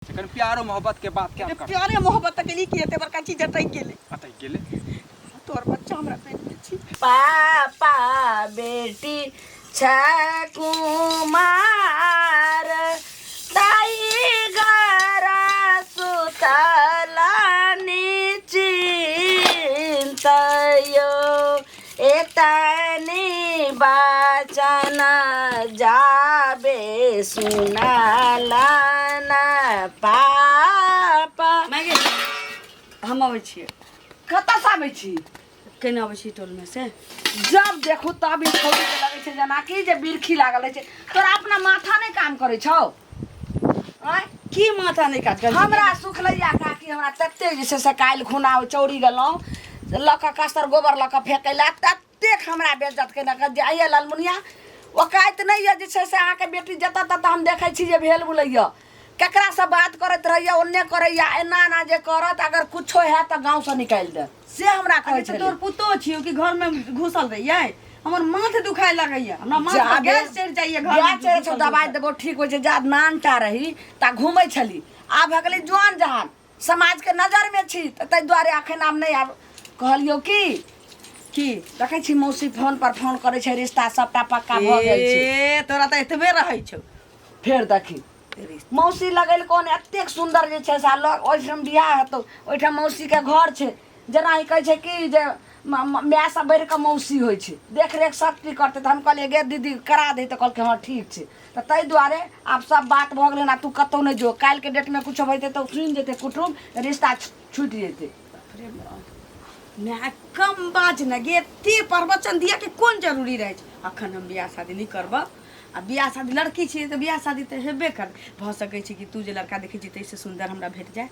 कनि प्यारो मोहब्बत के बात क्या कर प्यारे मोहब्बत के लिए कि एते बड़का चीज अटक गेलै। अटक गेलै। तोर बच्चा हमरा पेट में छी। पापा बेटी छ कुमार ताई घर सुतला निचिंतयो, एतनी बचन जाबे सुनलन पापा। माय, हम अबै छियै। कतऽसँ आबै छी? केना अबै छी टोलमे से? जब देखू तब ई छौड़ी के लगै छै जेनाकि जे बिरखी लागल रहै छै। तोरा अपना माथा नहि काम करै छौ? आँय? की माथा नहि काज करै छै? हमरा सुखलैया काकी, हमरा तते जे छै से काल्हि खुना ओ चौरी गेलहुँ लऽ कऽ कसर गोबर लऽ कऽ फेकै लए, ततेक हमरा बेज्जत केलक जे आइए ललमुनिया ओकाइत नहि यऽ जे छै से अहाँके बेटी जतऽ ततऽ हम देखै छी जे भेल बुलैया, केकरासँ बात करैत रहैया, ओन्ने करैया, एना एना जे करत अगर कुछो हैत तऽ गाँवसँ निकालि देत, से हमरा कहै अरे तऽ छलै। तोर पुतोह छियौ कि घरमे घुसल रहियै? हमर माथ दुखाय लगैया, हमरा माथ पर जाबे गैस चढ़ि जाइया। घर गैस चढ़ै छौ, दबाइ देबौ, ठीक होइ छै। जा नानटा रही ता घूमै छली, आब भऽ गेलै जुआन जहान, समाजके नजरमे छी, तऽ ताहि दुआरे अखन आब नहि। आब कहलियौ की की देखै छी मौसी फोन पर फोन करै छै, रिश्ता सबटा पक्का भऽ गेल छै। ए तोरा तऽ एतबे रहै छौ। फेर देखी मौसी लगेल कोन एतेक सुन्दर जे छै से लग ओहिठाम बियाह हेतौ, ओहिठाम मौसीके घर छै। जेना ई कहै छै कि जे माय से बढ़ि कऽ मौसी होइ छै, देखरेख सब चीज करतै। तऽ हम कहलियै गे दीदी करा दही, तऽ कहलकै हँ ठीक छै। तऽ ताहि दुआरे आब सब बात भऽ गेलै ने। तू कतहु नहि जो, काल्हिके डेटमे किछो भऽ जेतै तऽ सुनि जेतै कुटुम्ब, रिश्ता छूटि जेतै। माय कम बाज ने गे, एते प्रवचन दिअ के कोन जरूरी रहै छै? अखन हम बियाह शादी नहि करब। आ बियाह शादी लड़की छियै तऽ बियाह शादी तऽ हेबे कर। भऽ सकै छै कि तू जे लड़का देखै छी ताहिसँ सुन्दर हमरा भेट जाय।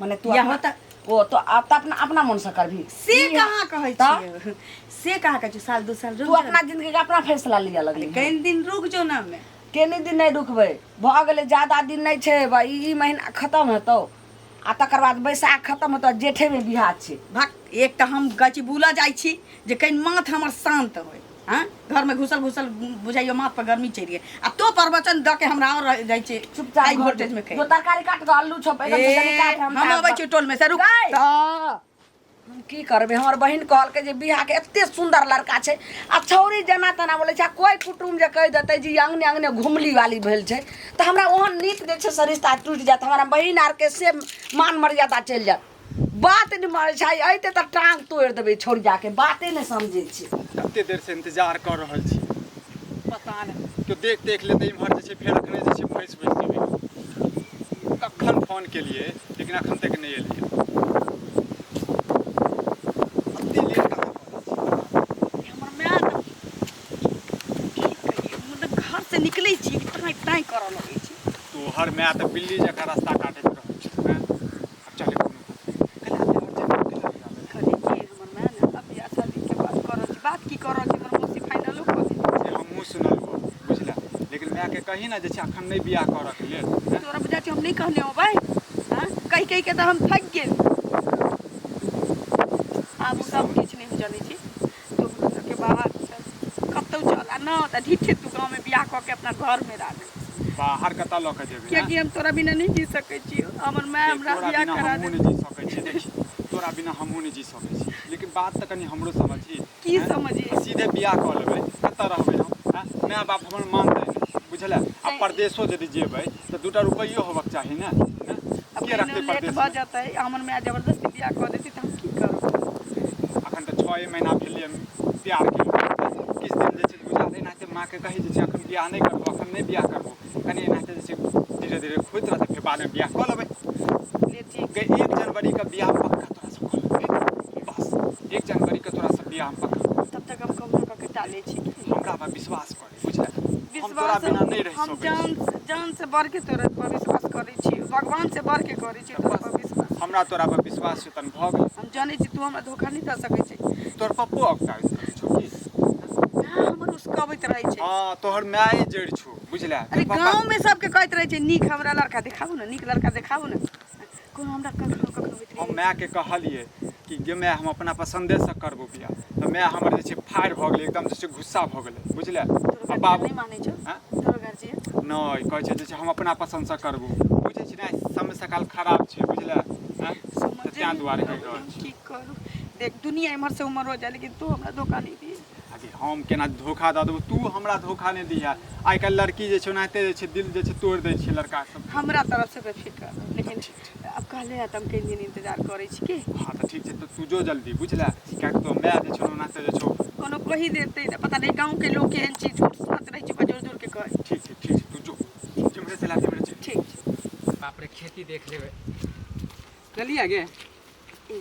मने तू या अपना होता ओ तो आब तऽ अपना अपना मन से करबी? से कहाँ कहै तऽ? छियै, से कहाँ कहै छियै। साल दू साल तू रुक अपना जिंदगी के अपना फैसला लिअ लगली। कनि दिन रुक जो ना मे। केने दिन नहि रुकबै, भऽ गेलै, ज्यादा दिन नहि छै। ई महीना खतम हेतौ आ तकर बाद बैसाख खतम हेतौ, जेठेमे बियाह छै। भक, एक तऽ हम गची बुलऽ जाइ छी जे कनि माथ हमर शान्त होय। हँ, घरमे घुसल घुसल बुझाइयो माथ पर गर्मी चढ़ि गेल, आ तो प्रवचन दऽ के हमरा आओर रहि जाइ छै चुपचाप हाई घर वोल्टेज में। जो तरकारी काट दो, आलू छौ बैगन छौ, जल्दी काट। हम अबै छी टोल में से, रुक। गै! तऽ हम की करबै? हमर बहिन कहलकै जे बियाहके एते सुन्दर लड़का छै आ छौरी जेना तेना बोलै छै, आ कोइ कुटुम्ब जे कहि देतै जे ई अङ्गने अङ्गने घुमली वाली भेल छै, तऽ हमरा ओहन नीक जे छै से रिश्ता टूटि जायत, हमरा बहिन आरके से मान मर्यादा चलि जायत। बात नहि मानै छै, आइ अयतै तऽ टांग तोड़ि देबै छौड़ियाके, बाते नहि समझै छै। कते देर से इंतजार कऽ रहल छी, पता नहि केओ देख देख लेतै इम्हर जे छै, फेर अखने जे छै फँसि वसि जेबै। कखन फोन केलियै लेकिन अखन तक नहि एलियै। एते लेट कहाँ करै छी? हमर माय तऽ की कहियै, मतलब घर से निकलै छी ताँय ताँय करऽ लगै छै। तोहर माय तऽ बिल्ली जकाँ रास्ता काटैत रहै छै। आँय? आब चले, कोनो बात नहि। कैला एते अर्जेंट कैला बियाह भेलै? कहली कि हमर माय ने अब बियाह शादी के बात कर रहल छी। बात की कर रहल छी, हमर मौसी फाइनलो कऽ देली। से हमहूँ सुनलहुँ बुझले, लेकिन मायके कही ने जे छै अखन नहि बियाह करऽके लेल। आँय? तोरा बुझाइ छै हम नहि कहने होबै? हँ, कहि कहि के तऽ हम थाकि गेल। आब ओ सब किछु नहि हम जनै छी। तू हमरा के बाहर चल, कतहु चल, आ न तऽ ढीठे तू गाँवमे बियाह कऽ के अपना घरमे राख। बाहर कतऽ लऽ कऽ जेबै? कियाकि हम तोरा बिना नहि जी सकै छी, हमर माय हमरा तोरा बियाह बिना करा हमहूँ दे। नहि जी सकै छी। देखी, तोरा बिना हमहूँ नहि जी सकै छी, लेकिन बात तऽ कनि हमरो समझही। की आँय? समझिए? सीधे बियाह कऽ लेबै, कतऽ रहबै हम? आँय? माय बाप हमर मानतै नहि, बुझले? आ परदेशो यदि जेबै तऽ दूटा रुपैयो होबक चाही ने, आँय? अब के रखतै लेट परदेशमे? भऽ जेतै, हमर माय जबरदस्ती बियाह कऽ देतै तऽ हम की करब? अखन तऽ छए महीना भेलै प्यार के, किछु दिन जे छै बुझा एनाहिते माँके कही जे छै अखन बियाह नहि करबो, अखन नहि बियाह करबो, कनि एनाहिते जे छै धीरे धीरे होइत रहतै, फेर बादमे बियाह कऽ लेबै। ले ठीक। गे, 1 जनवरी के बियाह पक्का तोरा से कऽ लेबै। बस 1 जनवरी के तोरा से बियाह हम पक्का कऽ तब तक हम कहुना कऽ के टालै छी। लेबै। हमरा पर विश्वास कर, बुझले? हम तोरा विश्वास बिना नहि रहि हम सकै छी। जान जान से बढ़ के तोरा पर विश्वास करै छी, भगवान से बढ़ के करै छी तऽ तोरा बस पर विश्वास। हमरा तोरा पर विश्वास छै तहन भऽ गेल। हम जानै छी तू हमरा धोखा नहि दऽ सकै छी। तोहर पप्पो औगताइत रहै छौ की? माय हमर उसकबैत रहै छै। हँ, तोहर माये जड़ि छौ, बुझले? अरे तोहर पप्पा गाँव में सबके कहैत रहै छै, नीक हमरा लड़का देखाबू ने, नीक लड़का देखाबू ने। कोनो हमरा कखनो कखनो होइत हम रहै। मायके कहलियै कि गे माय, हम अपना पसन्देसँ करबो बियाह, तऽ माय हमर जे छै फायर भऽ गेलै एकदम, जे छै गुस्सा भऽ गेलै, बुझले? तोरो आ गार्जियन बाबू नहि मानै छौ? आँय? तोरो गार्जियन नहि, कहै छै जे छै हम अपना पसन्दसँ करबो, बुझै छी ने? काल खराब छै बुझले आँय? तऽ समझे तें नहि दुआरे कहि आबैए रहल हम छी की करू। देख दुनिया एम्हर से उम्हर हो जाए लेकिन तू हमरा धोखा नहीं दिए। आगे हम केना धोखा दऽ देबौ तू हमरा धोखा नहि दिहे आइ काल्हि लड़की जे छै ओनाहिते जे छै दिल जे छै तोड़ि दै छै लड़का सब हमरा तरफ से बेफिक्र रह, लेकिन आब कहले है तऽ हम कनि दिन इंतजार करै छी की। हँ तऽ ठीक छै तऽ तू जो जल्दी बुझले किएकि तोर माय जे छौ ने ओनाहिते जे छौ कोनो कहि देतै तऽ पता नहि गाँवके लोक केहन छै झूठ सच रहै छै ओकरा जोड़ जोड़ के कहै। ठीक छै ठीक छै तू जो जिम्हरे चला तिम्हरे चल। ठीक छै। बाप रे खेती देख लेबै चलिए गे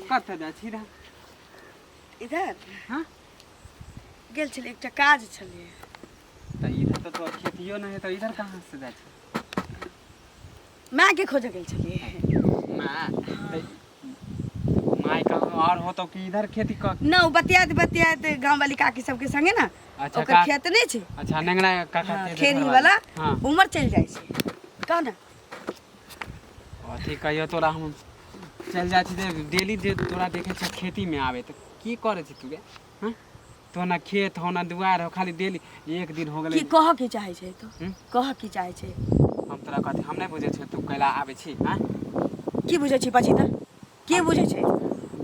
कतऽ जाइ छी रे? इधर हाँ? गेल छलियै एकटा काज छलियै। तऽ इधर तऽ तोहर खेतियो नहि है तऽ इधर कहाँ से जाइ छी? मायके खोजऽ गेल छलियै। माँ तऽ माय कहाँ और होतो कि इधर खेती कऽ न ओ बतियाइत बतियाइत गाँव वाली काकी सबके संगे ने अच्छा ओकर का खेत नहि छै। अच्छा नेंगरा काका हाँ, के जे खेरी घरवाली। वाला हाँ उमर चलि जाइ छै कह ने। अथी कहियो तोरा हम चलि जाइ छी जे डेली जे तोरा देखै छियै खेतीमे आबै तऽ की करै छी तू गे हँ तो ना खेत हो ना दुआर हो खाली डेली एक दिन हो गेलै। की कहऽ की चाहै छै तू? हम्म? कहऽ की चाहै छै? हम तोरा कहती हम नहि बुझै छियै तू कैला आबै छी हँ? की बुझै छी पछी तऽ की बुझै छै?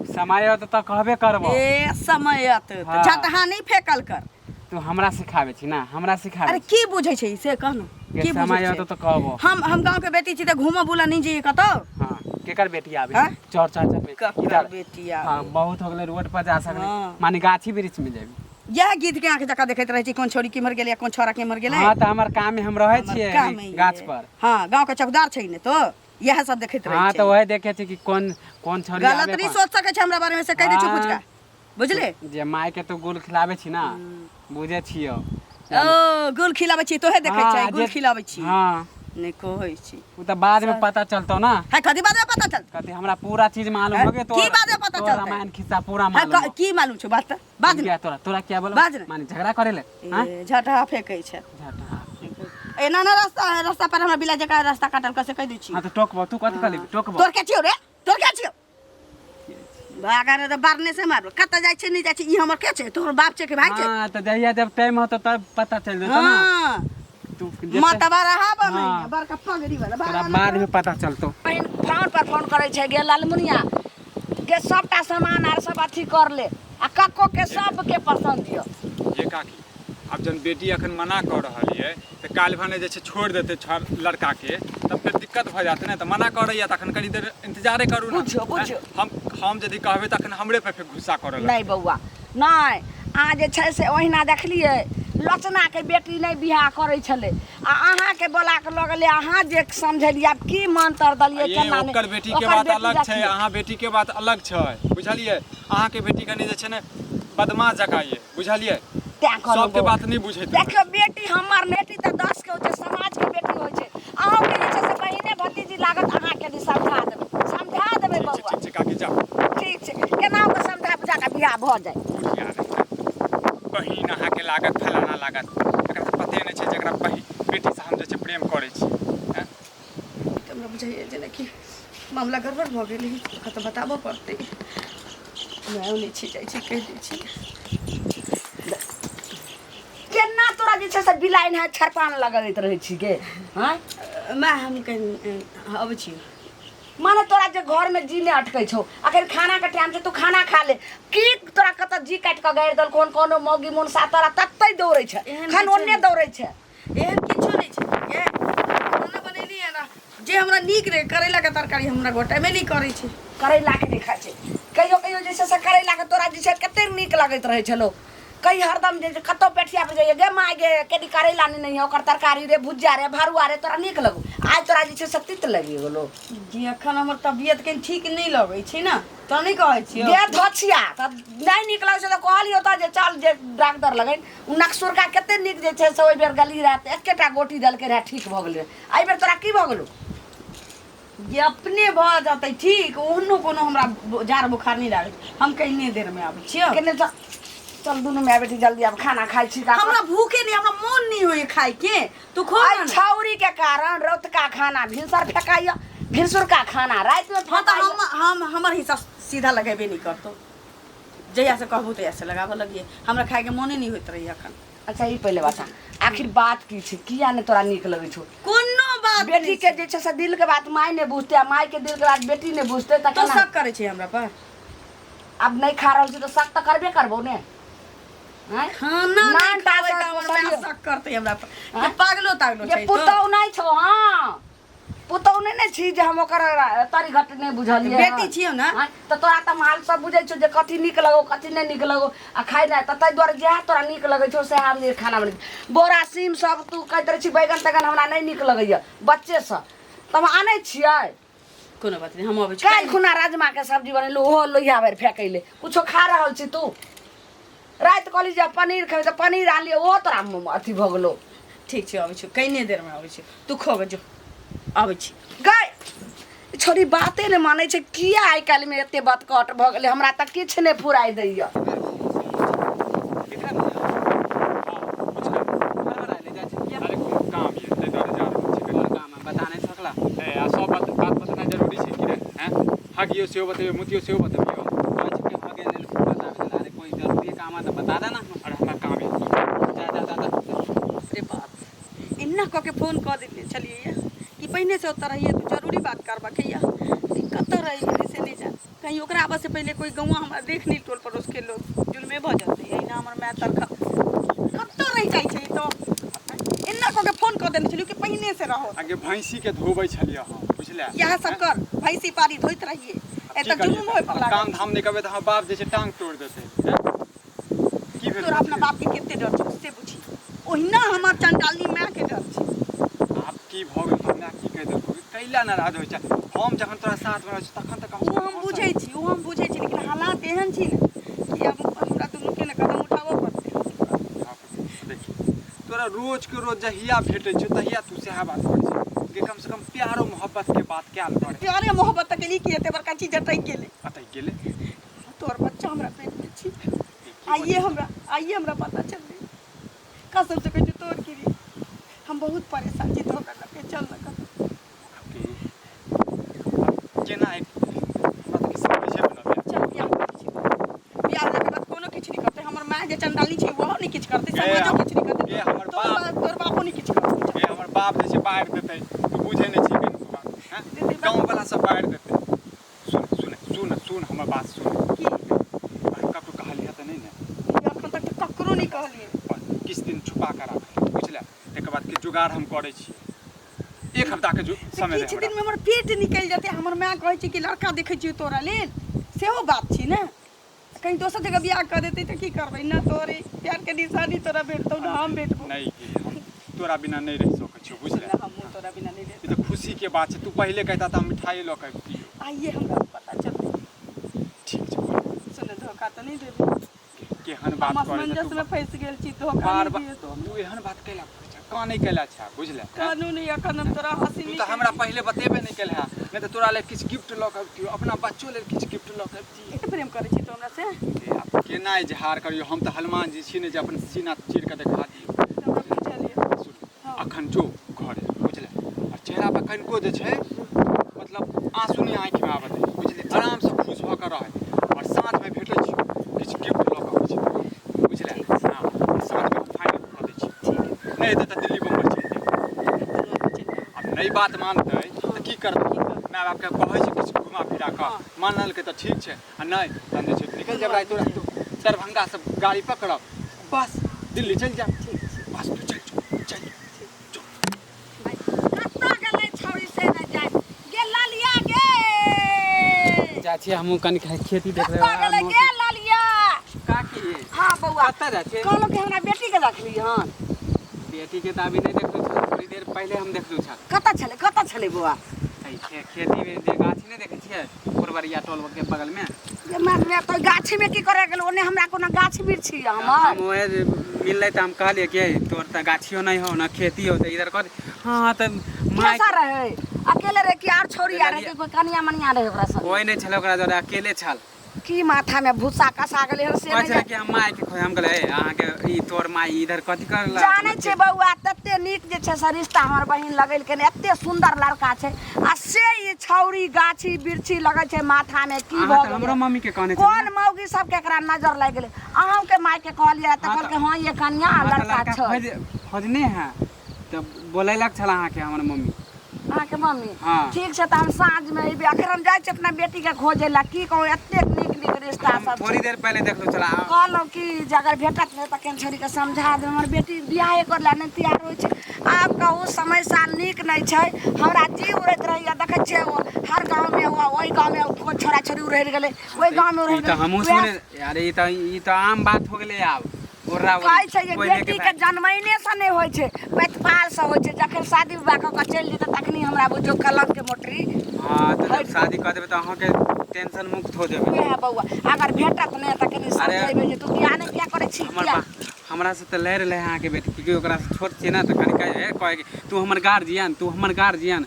समय औतौ तऽ कहबे करबो। ए समय औतौ तऽ हाँ। झटहा नहि फेकल कर। तू हमरा सिखाबै छी ना हमरा सिखाबै अरे छी। की बुझै छै से कह ने गे की बुझै समय छै? औतौ तऽ कहबो। हम गाँव के बेटी छी तऽ घूमऽ बुलऽ नहि जइयै कतौ। हाँ केकर बेटी आबै हाँ? चौर चाचर में ककर इधर बेटी आबै? हाँ बहुत हो गेलै रोड पर जा सकलै हाँ। माने गाछी वृक्ष में जेबी। इएह गीत के आँख जकाँ देखैत रहै छी कोन छौड़ी केम्हर गेलै कोन छौड़ा केम्हर गेलै। हाँ तऽ हमर काम में हम रहै हमर छियै काम है गाछ ये। पर। हाँ गाँव के चौकीदार छै ने तो इएह सब देखैत रहै हाँ छै। तऽ वही देखे छी कि कोन कोन छौड़ी गलत आबे नहीं कोन- सोच सकै छै हमरा बारे में से कहि दै छी हाँ। फुचका बुझले। जे माय के तू गुल खिलाबै छी ना बुझै छियौ। ओ गुल खिलाबै छी तोहे देखै हाँ, छै गुल जे- खिलाबै छी। हाँ नहि कहै छी उ तऽ बाद में पता चलतौ ना। है कथी बाद में पता चलतौ? कथी हमरा पूरा चीज मालूम हो गेल की बाद में पता तोर चलतै? रामायण खिस्सा पूरा है मालूम हो। की मालूम छौ बात तऽ बाद में क्या तोरा तोरा क्या बोलो बाज ने। माने झगड़ा करे ले हाँ? ए, झटहा फेकै छै। झगड़ा एना ना रास्ता है रास्ता पर हमरा बिला जकाँ रास्ता काटल कसे कहि दै छी। हाँ तो टोकबो तू कथी कहली टोकबो। तोर के छियौ रे तोर के छियौ भागा रे तऽ बारने से मारबो। कतऽ जाइ छै नहि जाइ छै ई हमर के छै तोहर बाप छै कि भाय छै? हाँ तऽ जहिया जब टाइम होतो तब पता चल जेतो ना। हाँ तू जेते- मतबा रहा बनै हाँ। बड़का पगड़ी वाला तोरा बाबा बाद में पता चलतो। बहिन फोन पर फोन करै छै गे ललमुनिया गे सबटा सामान आर सब अथी कर ले आ कक्को के सबके पसंद यऽ। ये काकी आब जहन बेटी अखन मना कऽ रहल ये तऽ काल्हि भने जे छै छोड़ि देतै लड़का के तब फेर दिक्कत भऽ जायत ने तऽ मना करैया तऽ अखन कनी देर इंतजारे करू ने। बुझियौ, बुझियौ। हम यदि कहबै तऽ अखन हमरे पर फेर गुस्सा करऽ लगतै। नहि बौआ नहि अहाँ जे छै से ओहिना देखलियै लोचनाके बेटी नहि बियाह करै छलै आ अहाँके बोला कऽ लऽ गेलै अहाँ जे समझेलियै आब की मंत्र देलियै ये केना नहि ओकर बेटी के ओकर बात बेटी अलग छै रखियौ। अहाँ बेटी के बात अलग छै बुझलियै। अहाँके बेटी कनी जे छै ने बदमाश जकाँ ये बुझलियै। तें कहलहुँ सबके बौआ। बात नहि बुझैत रहै। देखियौ बेटी हमर बेटी तऽ 10 के होइ छै समाजके बेटी होइ छै। अहूँके जे छै से बहिने भतीजी लागत अहाँके जे समझा देबै समझा देबै ठीक छै, बौआ। ठीक छै काकी जाउ। ठीक छै केना कऽ समझा बुझा कऽ बियाह भऽ जाय। बुढ़िया रे बहिन अहाँके लागत फलाना लागत एकरा तऽ पते नहि छै जकरा बेटीसँ हम जे छै प्रेम करै छी। हैं? हमरा बुझाइए जेनाकि मामला गड़बड़ भऽ गेलै ओकरा तऽ बताबऽ पड़तै। मायो नहि छी जाइ छी कहि दै छी। केना तोरा जे छै से बिलाइ नहाय छरपान लगबैत रहै छी गे? हँ माय हम कनि अबै छी। माने तोरा जे घरमे जी नहि अटकै छौ अखन खानाके टाइम छै तू खाना खा ले की तोरा कतऽ जी काटि कऽ गाड़ि देलकौ कोनो मौगी मुनसा तोरा ततै दौड़ै छै एहन खन किछो ओन्ने नहि। दौड़ै छै। एहन किछो नहि छै ये खाना बनेली है ना जे हमरा नीक रहे करैलाके तरकारी हमरा गोटेमे नहि करै छै। करैलाके नहि खाइ छै कहियो कहियो जे छै से करैलाके तोरा जे छै कतेक नीक लगैत रहै छलौ कहीं हरदम जे कतौ पेठिया पर जाइए गे माय गे केदी करैला नहि है ओकर तरकारी रे भुजिया रे भरुआ रे तोरा नीक लगौ आइ तोरा जे छै से तीत लागि गेलो। जी अखन हमर तबियत कनि ठीक नहि लगै छै ने तऽ नहि कहै छियौ। गे धोछिया तऽ नहि नीक लगै छै तऽ कहलियौ तऽ जे चल जे डॉक्टर लगन उ नकसुरका कते नीक जे छै से ओहि बेर गेली रहए तऽ एकेटा गोटी देलकै रहए ठीक भऽ गेलै एहि बेर तोरा की भऽ गेलौ? जे अपने भऽ जेतै ठीक ओहनो कोनो हमरा जाड़ बोखार नहि लागै छै। हम कनिए देरमे आबै छियौ। केने चल चल दुनू माय बेटी जल्दी आब खाना खाइ छी। हमरा भूखे नहि हमरा मोन नहि होइए खाइके तू खो आइ ना। छौरी के कारण रौतका खाना भिनसर फेकाइए भिनसुरका खाना रातिमे हाँ तऽ फेकाइए। हम हमर हिस्सा सीधा लगेबे नहि करतौ जहिया से कहबू तहिया से लगाबऽ लगिए हमरा खाइके मोने नहि होइत रहैए अखन। अच्छा ई पहिले बता आखिर बात की छै किया नहि तोरा नीक लगै छौ? कोनो बात बेटी के जे छै से दिल के बात माय नहि बुझतै आ माय के दिल के बात बेटी नहि बुझतै तऽ तो केना शक करै छै हमरा पर। आब नहि खा रहल छी तऽ शक तऽ करबे करबो ने। आँय? खाना नहि नान टा खाबै से तऽ हमर माय पोसलियौ। शक करतै हमरा पर के पागलो तागलो जे छै तो। पुतहु नहि छौ। हँ, पुतहु नहि ने छी जे हम ओकर तरी घट नहि बुझलियै। बेटी छियौ ने। आँय, तऽ तोरा तऽ माल सब बुझै छौ जे कथी नीक लगौ कथी नहि नीक लगौ आ खाइ नहि, तऽ ताहि दुआरे जएह तोरा नीक लगै छौ सएह हम खाना बनेबै। बोरा सीम सब तू कहैत रहै छी, बैगन तैगन हमरा नहि नीक लगैए बच्चेसँ, तऽ हम आनै छियै। कोनो बात नहि, हम अबै छी। काल्हि खुना राजमाके सब्जी बनेलहुँ, ओहो लोहिया भरि फेकैले। कुछो खा रहल छी तू? राति कहली जे पनीर खेबै तऽ पनीर आनलियै, ओहो तोरा अथी भऽ गेलौ। ठीक छै, अबै छी, कनिए देरमे अबै छी। तू खो जो, अबै छी। गै छोरी, बाते नहि मानै छै किया? आइ काल्हिमे एते बतकट भऽ गेलै, हमरा तऽ किछु नहि फुराइ दैए। विक्रम। हँ, बुझल। हड़बड़ायले जाइ छी किया? अरे, कोनो काम यऽ, ताहि दुआरे जा रहल छी। कोन काम है, बता नहि सकला? ए, आ सब बात बात बतेनाइ जरूरी छै कि रे? हैं, हगियो सेहो बतेबियो, मुतियो सेहो बतेबियो। कहै छी कि हगे लेल बताबै छलै। अरे, कोई जरूरी काम है तऽ बता दे ना। अरे, हमरा काम यऽ। जा जा जा जा। अरे बाप, एना कऽ के फोन कऽ देने छलियै कि पहिने से ओतऽ रहियै तऽ जरूरी बात करबाक यऽ। कतऽ रहि गेलै से नहि जान। कहीं ओकरा आबऽ से पहिले कोई गौआ हमरा देख नहीं, टोल पड़ोस के लोग जुलमे भऽ जेतै। एहिना हमर माय तरखा कतऽ रहि जाइ छै। तऽ एना कऽ के फोन कऽ देने छलियै कि पहिने से रहो। आगे भैंसी के धोबै छलियै हम, बुझले? इएह सब कर, भैंसी पारी धोइत रहियै। आब की एतऽ करियै? जुलुम होय पर काम लागल। धाम नहि करबै तऽ हमर बाप जे छै टांग तोड़ि देतै। हैं? की भेल? तोरा अपना बाप के कते डर छौ से बुझी, ओहिना हमर चंडालनी माय के डर छै। आब की भऽ गेल? हमरा की कहि देलकौ? कैला नाराज होइ छै? हम जखन तोरा साथमे रहै छी तखन तऽ कमसँ ओ कम हम बुझै छी, ओ हम बुझै छी, लेकिन हालात एहन छी ने कि आब हमरा दुनूके ने कदम उठाबऽ पड़तै। देखी, तोरा रोजके रोज जहिया भेटै छौ तहिया तू सएह बात करै छै कि कमसँ कम प्यारो मोहब्बतके बात कयल कर। प्यारे मोहब्बत तऽ केली कि एते बड़का चीज अटकि गेलै। अटकि गेलै? तोहर बच्चा हमरा पेटमे छी, आइए हमरा, आइए हमरा पता चललै। कसम से कहै छी तोहर गिरी, हम बहुत परेशान छी तोहर लऽ के। चल न कतौ। के केना हमरा तऽ किछु समझे नहि आबैए। चल, बियाह करै छी। बियाह भेलाके बाद कोनो किछु नहि करतै। हमर माय जे चंडाली छै ओहो नहि किछु करतै, गे समाजो किछु नहि करतै। गे हमर तोहर बाप। तोहर बापो नहि किछु करतै। गे, हमर बाप जे छै बाढ़ि देतै। तू बुझै नहि छी कनिको बात। हैं, गाँववला सब बाढ़ि देतै। सुन सुन सुन सुन, हमर बात सुन। की? अरे, ककरो कहलियै तऽ नहि ने? एखन तक तऽ ककरो नहि कहलियै। बस किछु दिन छुपा कऽ राख, बुझले? तकर बाद के जुगाड़ हम करै छी। एक हफ्ताके तऽ समय दे किछु हमरा। दिनमे हमर पेट निकलि जेतै। हमर माय कहै छै कि लड़का देखै छियौ तोरा लेल, सेहो बात छै ने। कहीं दोसर जगह बियाह कऽ देतै तऽ की करबै? ने तोरे प्यारके निशानी तोरा भेटतौ, ने हम भेटबौ। नहि गे, हम तोरा बिना नहि रहि सकै छियौ, बुझले? ने हमहूँ तोरा बिना नहि रहि। ई तऽ खुशीके बात छै। तू पहिले कहिता तऽ हम मिठाई लऽ कऽ अबितियौ। आइए हमरा पता चललै। ठीक छै, बोल। सुन, धोखा तऽ नहि देबै? केहन हम बात करै छै असमंजस तू? मे फँसि गेल छी, धोखा बार नहि बार दिए तो। तू एहन बात कैला करै छै? कानै कैला छै, बुझले? कानू नहि, एखन हम तोरा हँसी तू नहि तऽ हमरा केलियै। पहिले बतेबे नहि केलहे, नहि तऽ तोरा लेल किछु गिफ्ट लऽ कऽ अबितियौ, अपना बच्चो लेल किछु गिफ्ट लऽ कऽ अबितियै। एते प्रेम करै छी तू हमरा से? ए, आब केना इजहार करियौ? हम तऽ हनुमान जी छी ने जे अपन सीना चीर कऽ देखा दियौ। से हमरा बुझल यऽ। सुन। हँ। अखन जो घरे, बुझले? आ चेहरा पर कनिको जे छै मतलब आंसू नहि आँखिमे आबऽ दे, बुझले? आरामसँ खुश भऽ कऽ रह। आओर साँझमे भेटै छियौ, किछु गिफ्ट लऽ कऽ अबै छी, बुझले? हँ, साँझमे फाइनल कऽ दै छी। नहि हेतै तऽ दिल्ली बम्बई चलि जायब। आब नहि बात मानतै तऽ की करबै? माय बापके कहै छै किछु घुमा फिरा कऽ मानलकै तऽ ठीक छै, आ नहि तहन जे छै निकलि जायब रातिो राति दरभंगासँ गाड़ी पकड़ब, बस दिल्ली चलि जायब। बस तू चलि जो, चलि जो। कतऽ गेलै छौड़ी से नहि जाय। गे ललिया गे। जाइ छियै हमहूँ कनि खेती देख कतऽ गेलै गे ललिया? काकी। हँ बौआ। कतऽ जाइ छियै? कहलहुँ कि हमरा बेटीके देखली हन? बेटीके तऽ अभी नहि देखलहुँ छल, थोड़ी देर पहिले हम देखलहुँ छल। कतऽ छलै, कतऽ छलै बौआ? एहि खेतीमे जे गाछी नहि देखै छियै पुरबरिया टोल के बगलमे। गे माय तो गाछीमे की करे गेल? ओने हमरा कोनो गाछ वृक्ष यऽ हमर? हम ओहे जे मिललै तऽ हम कहलियै कि तोर तऽ गाछियो नहि हौ ने खेती हो, तऽ इधर कर। हँ, तऽ माय कैसा रहै? अकेले रहै कि आर छौड़ी आर रहै कि कोई कनिया मनिया रहै ओकरा संगे? कोइ नहि छलै ओकरा जोरे, अकेले छल। की माथामे भूसा कसा गेलै हन से कहै नहि छलै कि हम मायके खोज। हम कहलियै, "ए, अहाँके ई तोर माय इधर कथी करला?" जानै छै बौआ, तते नीक जे छै से रिश्ता हमर बहिन लगेलकै ने, एते सुन्दर लड़का छै आ से ई छौड़ी गाछी बिरछी लगै छै माथामे, की अहाँ भऽ तऽ हमरो गेलै? मम्मी के कहने कोन छलियै। मौगी सबके एकरा नजर लागि गेलै? अहूँके मायके कहलियै तऽ हाँ तऽ- कहलकै हँ, ये कनिया अहाँ तऽ लड़का लड़का छै। खोज खोजने है तऽ बोलेलक छल अहाँके हमर मम्मी। अहाँके मम्मी? हाँ। ठीक छै, तऽ हम साँझमे अयबै। अखन हम जाइ छी अपना बेटीके खोजै लए। की कहू, एतेक नीक नीक रिश्ता हम सब थोड़ी छै। देर पहले देखलो चला। कहलहुँ कि जे अगर भेटत नहि तऽ केहन छोड़ीके समझा देबै, हमर बेटी बियाहे करै लए नहि तैयार होइ छै। आब कहू, समय साल नीक नहि छै। हमरा जी उड़ैत रहैए। देखै छियै, ओ हर गाँवमे, ओहि गाँवमे छोड़ा छोड़ी उड़ि गेलै, ओहि गाँवमे उड़ि ई तऽ गेलै। हमहूँ वएह सुने। अरे ई तऽ आम बात हो गेलै। आब ओर्रा कहै छै जे कोइ लेके बेटीके जनमैने से नहि होइ छै, प्रतिपाल से होइ छै। जखन शादी विवाह कऽ कऽ चलि जेतै तखनी हमरा बुझियौ कलंकके मोटरी। हाँ, तऽ जब शादी कऽ देबै तऽ अहाँके टेंशन मुक्त हो जेबै। उएह बौआ, अगर भेटत नहि तऽ कनि अरे, समझेबै जे तू बियाह नहि किया करै छी। हमर किया बा हमरा से तऽ लड़ि रहलै अहाँके बेटी, क्यूंकि ओकरा से छोट छियै ने, तऽ कनि कहे कहै कि तू हमर गार्जियन, तू हमर गार्जियन।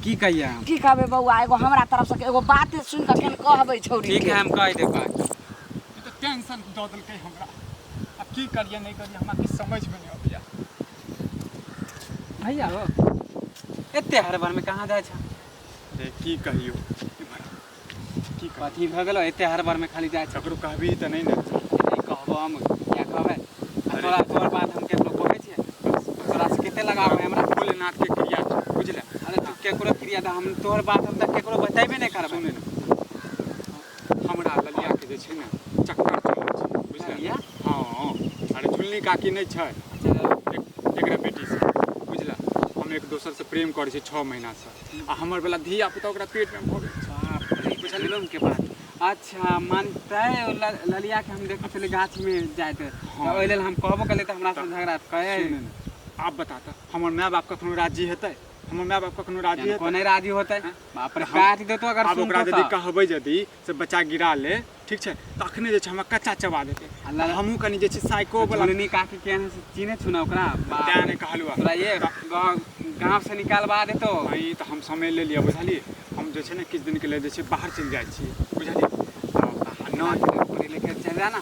की कहियै हम? की कहबै बौआ, एगो हमरा तरफ से एगो बाते सुनि कऽ केहन कहबै छौड़ी ठीक के। है, हम कहि देबै। ई तऽ टेंशन दऽ देलकै हमरा। आब की करियै, नहि करियै, हमरा किछु समझमे नहि अबैया। भैया हो, एते हड़बड़मे कहाँ जाइ छ? रे, की कहियौ, इम्हर आ। की कहियौ? कथी भऽ गेलो? एते हड़बड़मे खाली जाइ छ। ककरो कहबही तऽ नहि ने? नहि कहबो हम, किया कहबै? आ अरे। तोरा तोहर बात हम केकरो कहै छियै? तोरा से कते लगाव है हमरा। भोलेनाथ के क्रिया छै, बुझले? अरे, तू केकरो क्रिया तऽ हम तोहर बात हम तऽ केकरो बतेबे नहि करबै। सुने ने, हमरा ललिया के जे छै ने चक्कर चलै छै, बुझले? ललिया? हँ, अरे झुलनी काकी नहि छै? अच्छा। एकरा बेटीसँ, बुझले? हम एक दोसरसँ प्रेम करै छी 6 महीनासँ आ हमर वला धिया पुता ओकरा पेटमे भऽ गेल छै। बाप रे, जुलुम के बात। अच्छा, मानतै ललिया के हम देखै छलियै गाछमे जाइत, तऽ ओहि लेल हम कहबो केलियै तऽ हमरा से झगड़ा कहे। सुने ने, आब बता तऽ, हमर माय बाप कखनो राजी हेतै? हमर माय बाप कखनो राजी हेतै? कोने राजी होतै? बाप रे, काटि देतो अगर आब ओकरा सुनतो। यदि तऽ कहबै, यदि से बच्चा गिरा ले, ठीक छै, तऽ अखने जे छै हमरा कच्चा चबा देतै। आ लल- हमहूँ कनि जे छै साइको वाला। झुलनी काकी केहन से चिन्है छु ने ओकरा, बाप तें रे। नहि कहलहुँ। तोरा ये गाँव से निकालबा देतो। ई तऽ हम समय ले लिअ, बुझलियै? हम जे छै ने किछु दिनके लेल जे छै बाहर चलि जाइ छियै, बुझलियै? आ नहि ओकरे लेके चलि जा ने।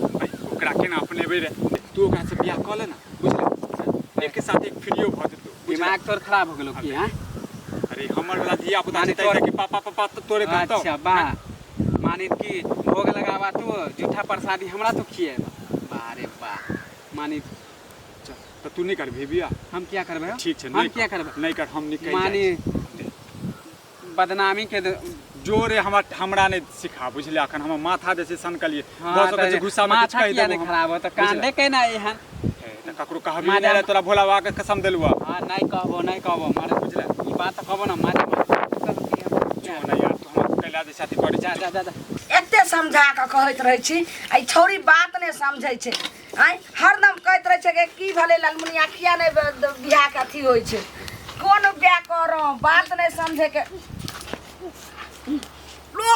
ओकरा केना अपनेबै रे? तू ओकरासँ बियाह कऽ ले ने, बुझलियै? एक के साथ एक फ्रीओ भऽ जेतौ, बुझलियै? दिमाग तोर खराब हो गेलो की? हाँ? अरे, हमर वाला धिया पुता माने छै तोर- कि पापा पापा तऽ तोरे कहतौ। अच्छा, वाह। माने कि भोग लगावा तू, जूठा प्रसादी हमरा तू खिएबा। वाह रे वाह, माने चल, तऽ तू नहि करबही बियाह? हम किया करबै हो? ठीक छै। हम नहि किया कर। करबै? नहि कर, हम निकलि माने जाइ छी। बदनामी के जोरे हमरा हमरा नहि सिखा, बुझलियै? अखन हमर माथा जे छै सनकलियै। हाँ, भऽ सकै छै तऽ गुस्सामे किछु माथा कहि किया देबो नहि हम। खराब हो तऽ कांदे केना एहन? हे, तऽ ककरो कहबी माजा- नहि रे, तोरा भोला बाबा के कसम देलुआ। हाँ, नहि कहबो, नहि कहबो मारे, बुझले? ई बात तऽ कहबो ना मारे। जो ना यार, तू हमरा कैला जे साथी करै जा छै। जा जा जा। एते समझा कऽ कहैत रहै छी आ ई छौड़ी बात नहि समझै छै। आँय, हरदम कहैत रहै छै कि की भेलै ललमुनिया, किया नहि बियाहके अथी होइ छै, कोन उपाय करौ? बात नहि समझैके। लो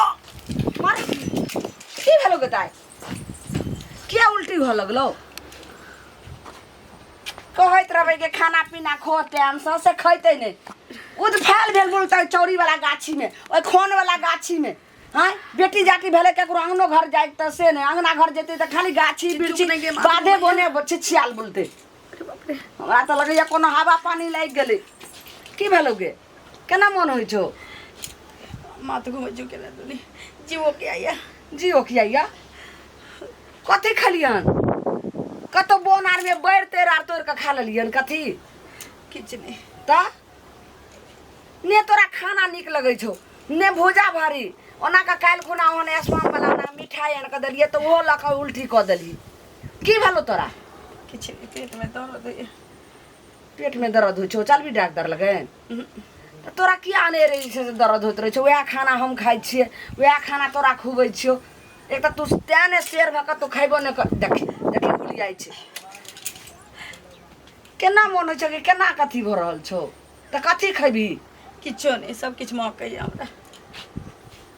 मार, की भेलौ गे दाइ? किया उल्टी भऽ लगलौ? कहैत रहबै कि खाना पीना खो टाइमसँ, से खैतै नहि। उदफायल भेल बोलतै चौरीवला गाछीमे, ओहि खोनवला गाछीमे। हँ, बेटी जाति भेलै, ककरो अङ्गनो घर जाइ तऽ से नहि, अङ्गना घर जेतै तऽ खाली गाछी बिरछी नहि गे माँ। बाधे बोने छिछियाल बोलतै। हमरा तऽ लगैया कोनो हवा पानी लागि गेलै। की भेलौ गे? केना मोन होइ छौ? माथ घुमै छौ केना दुनी, जीवो के आइया। जी ओखिया, कथी खेलियन? कतौ बोन आरमे बैर तेर आर तोड़ि कऽ खा लेलियन कथी? किछु नहि। तऽ ने तोरा खाना नीक लगै छौ, ने भूजा भारी। ओना कऽ काल्हि खुना ओहन एसवाम वाला ओना मिठाइ आनि कऽ देलियै तऽ ओहो लऽ कऽ उल्टी कऽ देलही। की भेलौ तोरा? किछु नहि, पेटमे दर्द होइए। पेटमे दर्द होइ छौ? चलबी डॉक्टर लगन? तऽ तोरा किया अनेरे जे छै से दर्द होइत रहै छौ? वएह खाना हम खाइ छियै, वएह खाना तोरा खुबै छियौ। एक तऽ तू तें ने शेर भऽ कऽ तू खयबो नहि कर। देखी देखी, भूलि जाइ छै। केना मोन होइ छौ कि केना कथी भऽ रहल छौ? तऽ कथी खैबही? किछो नहि, सब किछु महकैए हमरा।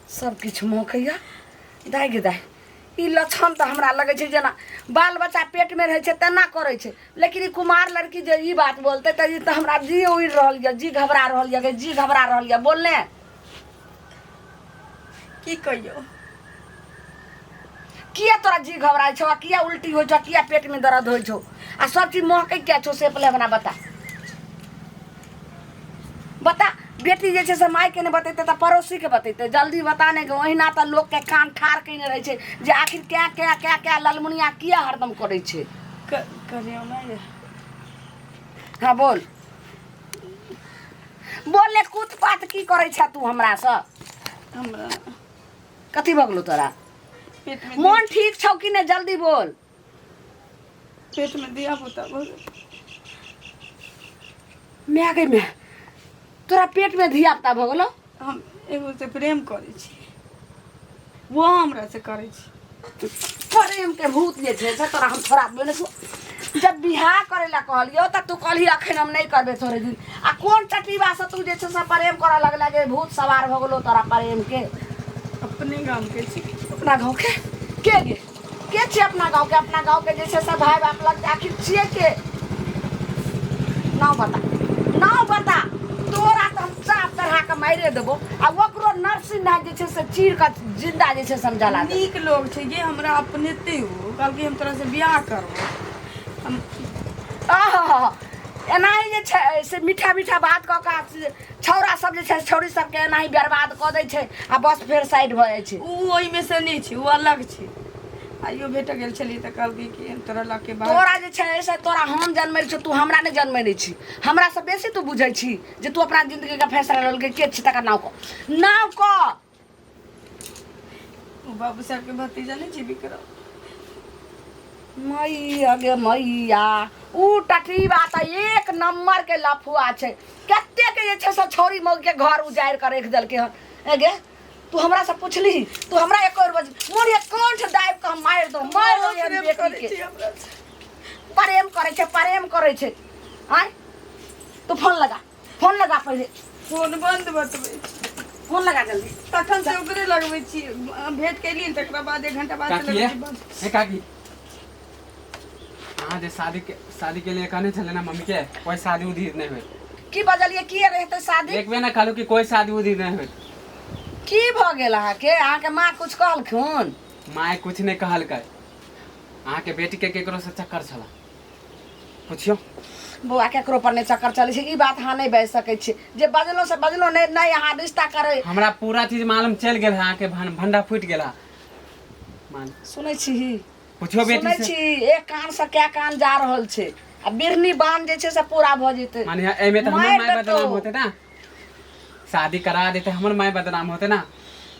सब किछु महकैया? दाइ गे दाइ, ई लक्षण तऽ हमरा लगै छै जेना बाल बच्चा पेटमे रहै छै तेना करै छै। लेकिन ई कुमार लड़की जे ई बात बोलतै तऽ ई तऽ हमरा जी उड़ि रहल यऽ, जी घबरा रहल यऽ, जी घबरा रहल यऽ। बोलने। की कहियौ? किया तोरा जी घबराइ छौ आ किया उल्टी होइ छौ आ किया पेटमे दर्द होइ छौ आ सब चीज महकै किया छौ, से पहिले हमरा बता। बता। बेटी जे छै से मायके नहि बतेतै तऽ पड़ोसीके बतेतै। जल्दी बता नहि, ओहिना तऽ लोकके कान ठाढ़ कयने रहै छै जे आखिर क्या क्या क्या क्या ललमुनिया किया हरदम करै छै। करियौ ने। हाँ, बोल। बोल ने कूद पात की करै छ तू हमरा से हमरा कथी भऽ गेलौ तोरा पेट में मोन ठीक छौ कि नहि जल्दी बोल पेट में धिया पुता भऽ गेल माय गै माय तोरा पेट में धिया पुता भऽ गेलौ हम एगो से प्रेम करै छी वो हमरा से करै छी प्रेम के भूत जे छै से तोरा हम छोड़ा देबे ने जब बियाह करे ला कहलियो तऽ तू कहली अखन हम नहि करबे थोड़े दिन आ कोन टटीबा से तू जे छै से प्रेम करऽ लगला जे भूत सवार भऽ गेलो तोरा प्रेम के अपने गाम के छी अपना गाँव के के गे के छै अपना गाँव के अपना गाँव के जे छै से भाय बाप लगते आखिर छियै के नाव बता नाव बता तोरा तऽ हम चाप चढ़ा कऽ मारिए देबो आ ओकरो नर्सिंग जे छै से चीर कऽ जिंदा जे छै समझा ला नीक लोग छै ये हमरा अपनेते हो कहलकै हम तोरा से बियाह करबो हम आहा एनाही जे छै से मीठा मीठा बात कऽ कऽ छौड़ा सब जे छै छौड़ी सबके एनाही बर्बाद कऽ दै छै आ बस फेर साइड भऽ जाइ छै उ ओहिमे से नहि छै उ अलग छै आइयो भेट गेल छलियै तऽ कहलकै कि हम तोरा लऽ के बाहर तोरा जे छै से तोरा हम जनमै छी तू हमरा नहि जनमै छी हमरा से बेसी तू बुझै छी जे तू अपना जिंदगी के फैसला लेलकै के छी तकर नाव कह नाव कह उ बाबू साहब के भतीजा नहि छै विक्रम मैया गे मैया उ टटीबा तऽ एक नंबर के लफुआ छै कते के जे छै से छौरी मौगी के घर उजाड़ि कऽ राखि देलकै हन ए गे तू हमरा से पुछली तू हमरा एक और बज मोर एक कंठ दाबि कऽ हम मारि दो मारि दो एहन प्रेम बेटी करै के छी हमरा से। प्रेम करै छै प्रेम करै छै आँय तू फोन लगा फोन लगा पहिले फोन बंद बतबै छी फोन लगा जल्दी तखन से ओकरे लगबै छी भेंट केलियै तकरा बाद एक घंटा बाद से काकी लगबै है छी बंद हे काकी अहाँ जे शादी के शादी के लिए कहने छलै ना मम्मी के कोई शादी उदी नहीं होत की बजलियै की रहतै शादी एक बेर ना कहलू कि कोई शादी उदी नहीं होत की भऽ गेल अहाँके अहाँके माँ कुछ कहलखुन माय कुछ नहीं कहलकै अहाँके बेटी के केकरो से चक्कर छला पुछियो बौआ केकरो पर नहि चक्कर चलै छै ई बात अहाँ नहि बाजि सकै छी जे बजलहुँ से बजलहुँ नहि नहि अहाँ रिश्ता करै हमरा पूरा चीज मालूम चलि गेल है अहाँके भंडा फूटि गेल है मान सुनै छी पुछियो बेटी सुनै से छी एक कान से कए कान जा रहल छै आ बिरनी बांध जे छै से पूरा भऽ जेतै माने एहिमे तऽ हमर मारि माय देतौ। बदनाम होते ना शादी करा देते हमर माय बदनाम होते ना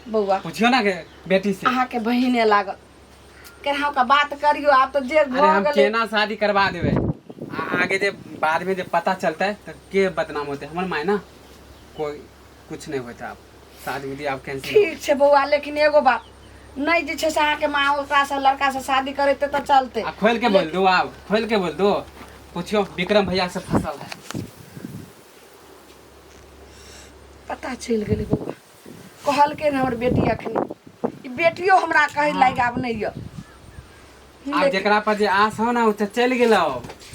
बौआ पुछियो ना के बेटी से अहाँके बहिने लागल केनाहु के बात करियो आब तऽ जे अरे भऽ हम गेलै केना शादी करवा देबै आगे जे बाद में जे पता चलते तऽ के बदनाम होते हमर माय ना कोई कुछ नहीं होता अब शादी उदी आब कैंसिल ठीक छै बौआ लेकिन एगो बात नहि जे छै से अहाँके माँ ओकरासँ लड़कासँ शादी करेतै तऽ चलतै आ खोल के बोल दो आब खोल के बोल दो पूछियो विक्रम भैया से फसल है पता चलि गेलै बौआ कहलकै ने हमर बेटी अखनी ई बेटियो हमरा कहै लागि आब नहि यऽ आब जेकरा पर जे आस हो ना ओ तऽ चलि गेलो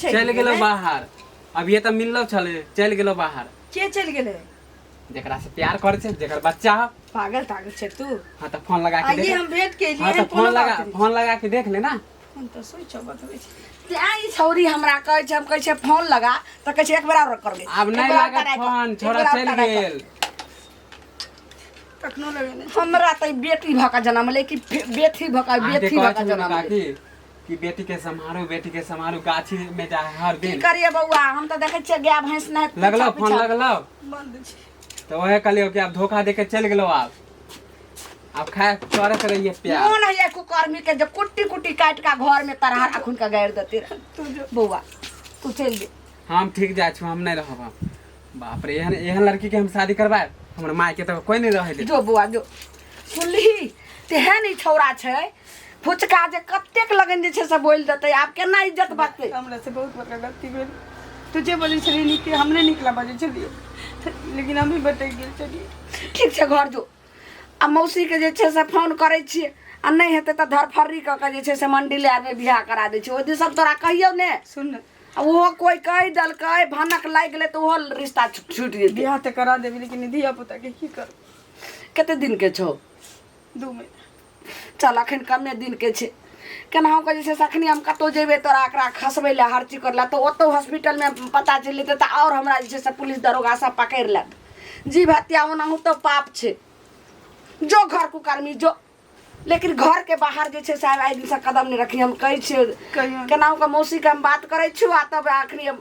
चलि चलि गेलो गेलै। बाहर अब ये तऽ मिललो छले चलि गेलो बाहर के चलि गेलै जेकरा से प्यार करे छै जेकर बच्चा हो पागल तागल छै तू हाँ तऽ फोन लगा के आइए देख हम भेंट केलिए हाँ तऽ फोन लगा फोन लगा के देख ले ना हम तऽ सोचो बतबै छी तें ई छौरी हमरा कहै छै हम कहै छियै फोन लगा तऽ कहै छै एक बेर आओर कर ले आब एक नहि बेर आओर लागत try कर, फोन एक छोड़ा बेर आओर चलि try कर। गेल कखनो लगेने हमरा तऽ ई बेटी भऽ कऽ जनमलै कि बेटी भऽ कऽ अहाँके बेटी भऽ कहै कऽ छलहुँ ने जनमलै काकी कि बेटी के सम्हारू बेटी के सम्हारू गाछी में जा हर की दिन करिए बौआ हम तऽ देखै छियै गाय भैंस नहि लगलो पीछा फोन पीछा। लगलो बंद छै तऽ वएह कहलियौ कि आब धोखा दे के चलि गेलो आब आब खाय करैत रहिए प्यार मोन होइए कुकर्मी के जे कुट्टी कुट्टी काटि कऽ घर में तरहार अखुन के गाड़ि देते रहे तू जो बौआ तू चलि जो हम ठीक जाइ छी हम नहि रहब हम बाप रे एहन एहन लड़की के हम शादी करवाएब हमर माय के तऽ कोई नहि रहै दे जो बौआ जो सुनलिही तेहन ई छौड़ा छै फुचका जे कतेक लगन जे छै से बोलि देतै आब केना इज्जत बचतै हमरा से बहुत बड़का गलती भेल तू जे बजै छलियै नीक हमरे निकला बजै छलियै लेकिन हम भी बटकि गेल छलियै ठीक छै घर जो आ मौसीके जे छै से फोन करै छियै आ नहि हेतै तऽ धरफर्री कऽ कऽ जे छै से मंडिले आरमे बियाह करा दै छियै ओहि दिन सब तोरा कहियौ ने सुन ने आ ओहो कोइ कहि देलकै भनक लागि गेलै तऽ ओहो रिश्ता छुटि जेतै बियाह तऽ करा देबी लेकिन धिया पुताके की करब कते दिनके छौ 2 महीना। चल अखन कमे दिनके छै केनाहु कऽ जे छै से अखनी हम कतहु जेबै तोरा एकरा खसबै लए हर चीज करै लए तऽ ओतहु हॉस्पिटलमे पता चलि जेतै तऽ आओर हमरा जे छै से पुलिस दरोगा सब पकड़ि लेत जीव हत्या ओनाहु तऽ पाप छै जो घर कुकर्मी जो लेकिन घरके बाहर जे छै से आइ दिनसँ कदम नहि रखी हम कहै छियै कहियो केनाहु कऽ मौसीके हम बात करै छियौ आ तब अखनी हम